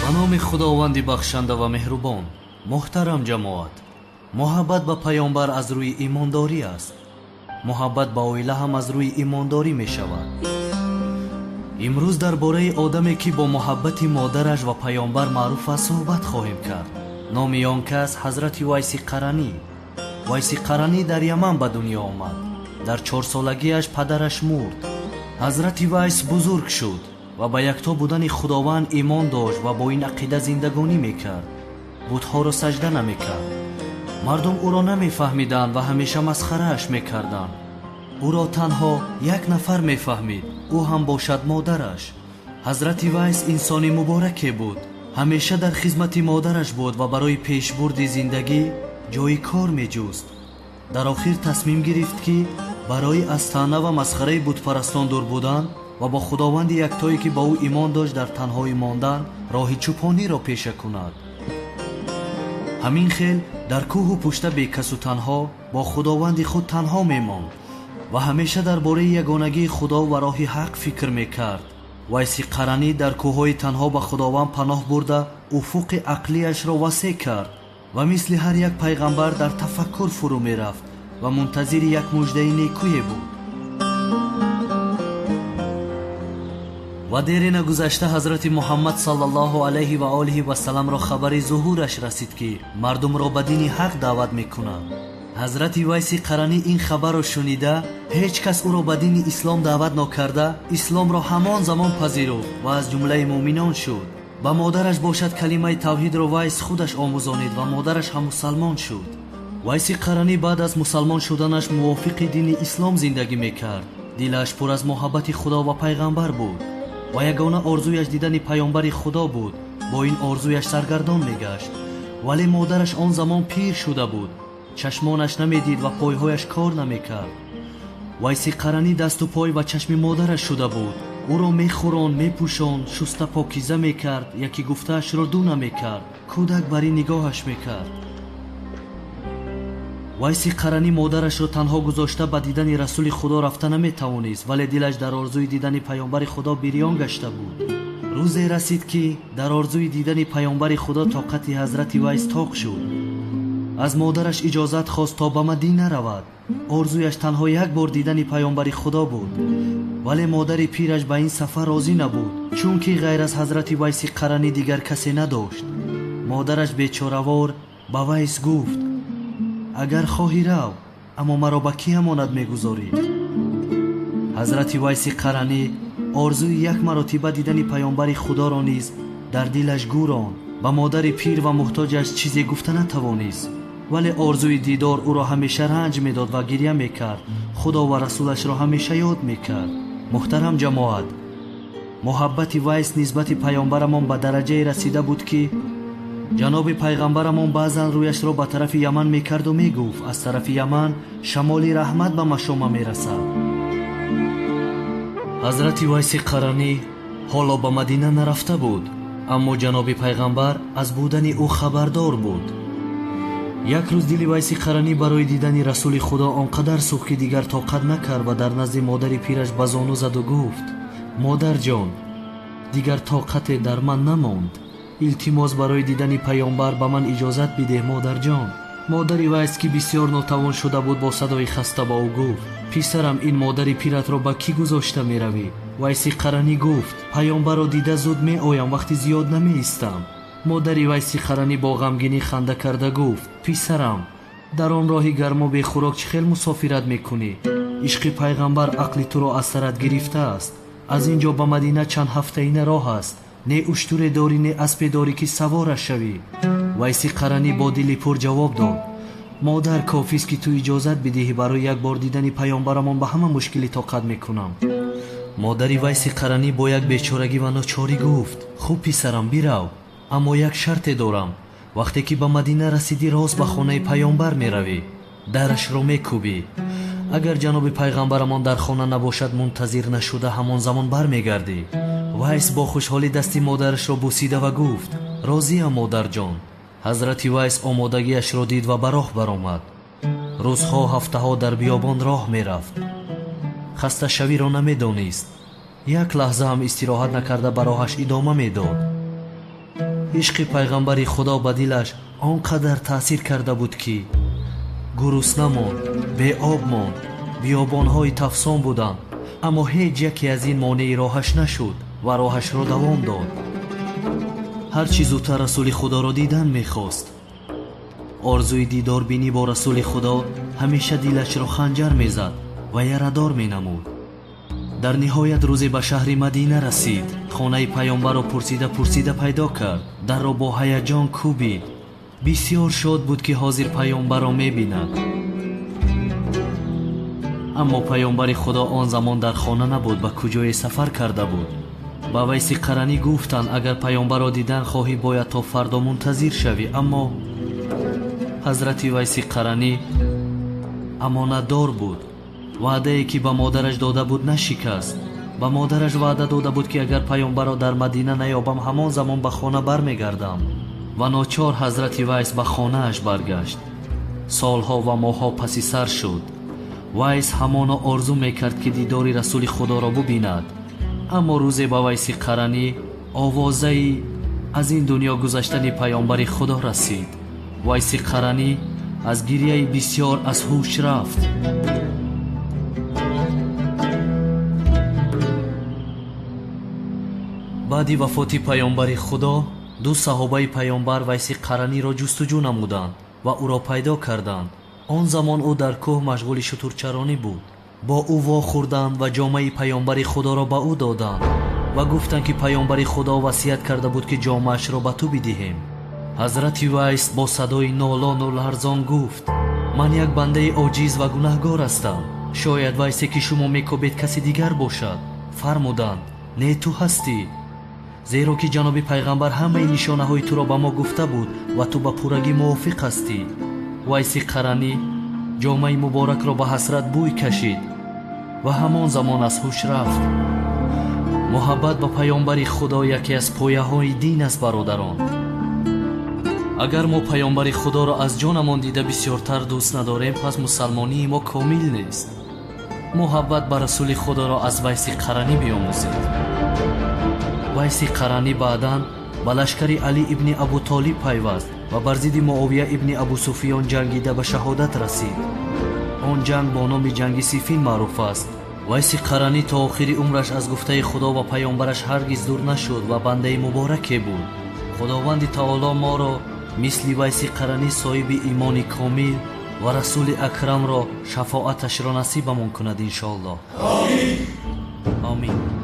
Ба номи Худованди бахшанда ва меҳрубон. Муҳтарам ҷамоат, муҳаббат ба паёмбар аз рӯи имондорӣ аст. Муҳаббат ба оила ҳам аз рӯи имондорӣ мешавад. Имрӯз дар бораи одаме, ки бо муҳаббати модараш ва паёмбар маъруф аст, суҳбат хоҳем кард. Номи он кас Ҳазрати Вайси Қаранӣ. Вайси Қаранӣ дар Яман ба дунё омад. Дар 4-солагиаш падараш мурд. Ҳазрати Вайс бузург шуд ва ба якто будани Худованд имон дошт ва бо ин ақида зиндагонӣ мекард. Бутҳоро саҷда намекард. Мардум ӯро намефаҳмиданд ва ҳамеша масхарааш мекарданд. Ӯро танҳо як нафар мефаҳмид, ӯ ҳам бошад модараш. Ҳазрати Вайс инсони мубораке буд. Ҳамеша дар хизмати модараш буд ва барои пешбурди зиндагӣ ҷои кор меҷуст. Дар охир тасмим гирифт, ки барои аз таъна ва масхараи бутпарастон дур будан ва бо Худованди яктое, ки ба ӯ имон дошт, дар танҳоӣ мондан роҳи чӯпониро пеша кунад. Ҳамин хел дар кӯҳу пушта бекасу танҳо бо Худованди худ танҳо мемонд ва ҳамеша дар бораи ягонагии Худо ва роҳи ҳақ фикр мекард. Вайси Қаранӣ дар кӯҳҳои танҳо ба Худованд паноҳ бурда, уфуқи ақлияшро васеъ кард ва мисли ҳар як пайғамбар дар тафаккур фурӯ мерафт ва мунтазири як муждаи некӯе буд. Ва дере нагузашта Ҳазрати Муҳаммад саллаллоҳу алайҳи ва олиҳи васалламро хабари зуҳураш расид, ки мардумро ба дини ҳақ даъват мекунад. Ҳазрати Вайси Қаранӣ ин хабарро шунида, ҳеҷ кас ӯро ба дини ислом даъват нокарда, исломро ҳамон замон пазируфт ва аз ҷумлаи муъминон шуд. Ба модараш бошад калимаи тавҳидро Вайс худаш омӯзонид ва модараш ҳам мусалмон шуд. Вайси Қаранӣ баъд аз мусалмон шуданаш мувофиқи дини ислом зиндагӣ мекард. Дилаш пур аз муҳаббати Худо ва пайғамбар буд ва ягона орзуяш дидани паёмбари Худо буд. Бо ин орзуяш саргардон мегашт. Вале модараш он замон пир шуда буд, чашмонаш намедид ва пойҳояш кор намекард. Вайси Қаранӣ дасту пой ва чашми модараш шуда буд. Ӯро мехӯронд, мепӯшонд, шуста покиза мекард, яки гуфтаашро ду намекард. Кӯдак бар ин нигоҳаш мекард. Вайси Қаранӣ модарашро танҳо гузошта ба дидани Расули Худо рафта наметавонист, вале дилаш дар орзуи дидани паёмбари Худо бирён гашта буд. Рӯзе расид, ки дар орзуи дидани паёмбари Худо тоқати Ҳазрати Вайс тоқ шуд. Аз модараш иҷозат хост то ба Мадина равад. Орзуяш танҳо як бор дидани паёмбари Худо буд. Вале модари пираш ба ин сафар розӣ набуд, чунки ғайр аз Ҳазрати Вайси Қаранӣ дигар касе надошт. Модараш бечоравор ба Вайс гуфт: агар хоҳӣ рав, аммо маро ба кӣ амонат мегузорӣ? Ҳазрати Вайси Қаранӣ орзуи як маротиба дидани паёмбари Худоро низ дар дилаш гӯронд. Ба модари пир ва муҳтоҷаш чизе гуфта натавонист, вале орзуи дидор ӯро ҳамеша ранҷ медод ва гирья мекард. Худо ва расулашро ҳамеша ёд мекард. Муҳтарам ҷамоат, муҳаббати Вайс нисбати паёмбарамон ба дараҷае расида буд, ки ҷаноби пайғамбарамон баъзан рӯяшро ба тарафи Яман мекарду мегуфт: аз тарафи Яман шамоли раҳмат ба машома мерасад. Ҳазрати Вайси Қаранӣ ҳоло ба Мадина нарафта буд, аммо ҷаноби пайғамбар аз будани ӯ хабардор буд. Як рӯз дили Вайси Қаранӣ барои дидани Расули Худо он қадар сӯхт, ки дигар тоқат накард ва дар назди модари пираш ба зону заду гуфт: модарҷон, дигар тоқате дар ман намонд. Илтимос, барои дидани паёмбар ба ман иҷозат бидеҳ, модарҷон. Модари Вайс, ки бисёр нотавон шуда буд, бо садои хаста ба ӯ гуфт: писарам, ин модари пиратро ба кӣ гузошта меравӣ? Вайси Қаранӣ гуфт: паёмбарро дида зуд меоям, вақти зиёд намеистам. Модари Вайси Қаранӣ бо ғамгинӣ ханда карда гуфт: писарам, дар он роҳи гарму бехӯрок чӣ хел мусофират мекунӣ? Ишқи пайғамбар ақли туро аз сарат гирифтааст. Аз ин ҷо ба Мадина чанд ҳафтаина роҳ аст. Не уштуре дорӣ, не аспе дорӣ, ки савораш шавӣ. Вайси Қаранӣ бо дили пур ҷавоб дод: модар, кофист, ки ту иҷозат бидиҳӣ, барои як бор дидани паёмбарамон ба ҳама мушкилӣ тоқат мекунам. Модари Вайси Қаранӣ бо як бечорагӣ ва ночорӣ гуфт: хуб, писарам, бирав, аммо як шарте дорам. Вақте ки ба Мадина расидӣ, рост ба хонаи паёмбар меравӣ, дарашро мекӯбӣ. Агар ҷаноби пайғамбарамон дар хона набошад, мунтазир нашуда ҳамон замон бармегардӣ. Вайс бо хушҳолӣ дасти модарашро бусида ва гуфт: розиям, модарҷон. Ҳазрати Вайс омодагиашро дид ва ба роҳ баромад. Рӯзҳо, ҳафтаҳо дар биёбон роҳ мерафт. Хасташавиро намедонист. Як лаҳза ҳам истироҳат накарда ба роҳаш идома медод. Ишқи пайғамбари Худо ба дилаш он қадар таъсир карда буд, ки гурусна монд, беоб монд, биёбонҳои тафсон буданд, аммо ҳеҷ яке аз ин монеи роҳаш нашуд ва роҳашро давом дод. Ҳарчи зудтар Расули Худоро дидан мехост. Орзуи дидорбинӣ бо Расули Худо ҳамеша дилашро ханҷар мезад ва ярадор менамуд. Дар ниҳоят рӯзе ба шаҳри Мадина расид. Хонаи паёмбарро пурсида пурсида пайдо кард. Дарро бо ҳаяҷон кӯбид. Бисёр шод буд, ки ҳозир паёмбарро мебинад. Аммо паёмбари Худо он замон дар хона набуд, ба куҷое сафар карда буд. Ба Вайси Қаранӣ гуфтанд, агар паёмбарро дидан хоҳӣ, бояд то фардо мунтазир шавӣ. Аммо ҳазрати Вайси Қаранӣ амонатдор буд. Ваъдае, ки ба модараш дода буд, нашикаст. Ба модараш ваъда дода буд, ки агар паёмбарро дар Мадина наёбам, ҳамон замон ба хона бармегардам. Ва ночор ҳазрати Вайс ба хонааш баргашт. Солҳо ва моҳҳо паси сар шуд. Вайс ҳамоно орзу мекард, ки дидори Расули Худоро бубинад. Аммо рӯзе ба Вайси Қаранӣ овозаи аз ин дунё гузаштани паёмбари Худо расид. Вайси Қаранӣ аз гирияи бисёр аз ҳуш рафт. Баъди вафоти паёмбари Худо ду саҳобаи паёмбар Вайси Қараниро ҷустуҷӯ намуданд ва ӯро пайдо карданд. Он замон ӯ дар кӯҳ машғули шутурчаронӣ буд. Бо ӯ вохӯрданд ва ҷомаи паёмбари Худоро ба ӯ доданд ва гуфтанд, ки паёмбари Худо васият карда буд, ки ҷомаашро ба ту бидиҳем. Ҳазрати Вайс бо садои нолону ларзон гуфт: ман як бандаи оҷиз ва гунаҳгор ҳастам. Шояд Вайсе, ки шумо мекобед, каси дигар бошад. Фармуданд: не, ту ҳастӣ, зеро ки ҷаноби пайғамбар ҳамаи нишонаҳои туро ба мо гуфта буд ва ту ба пуррагӣ мувофиқ ҳастӣ. Вайси Қаранӣ ҷомаи муборакро ба ҳасрат бӯй кашид ва ҳамон замон аз ҳуш рафт. Муҳаббат ба паёмбари Худо яке аз пояҳои дин аст, бародарон. Агар мо паёмбари Худоро аз ҷонамон дида бисёртар дӯст надорем, пас мусалмонии мо комил нест. Муҳаббат ба Расули Худоро аз Вайси Қаранӣ биомӯзед. Вайси Қаранӣ баъдан ба лашкари Алӣ ибни Абу Толиб пайваст ва бар зидди Муовия ибни Абу Суфиён ҷангида ба шаҳодат расид. Он ҷанг бо номи ҷанги Сифин маъруф аст. Вайси Қаранӣ то охири умраш аз гуфтаи Худо ва паёмбараш ҳаргиз дур нашуд ва бандаи мубораке буд. Худованди таоло моро мисли Вайси Қаранӣ соҳиби имони комил ва Расули Акрамро шафоаташро насибамон кунад, иншоаллоҳ. Омин. Омин.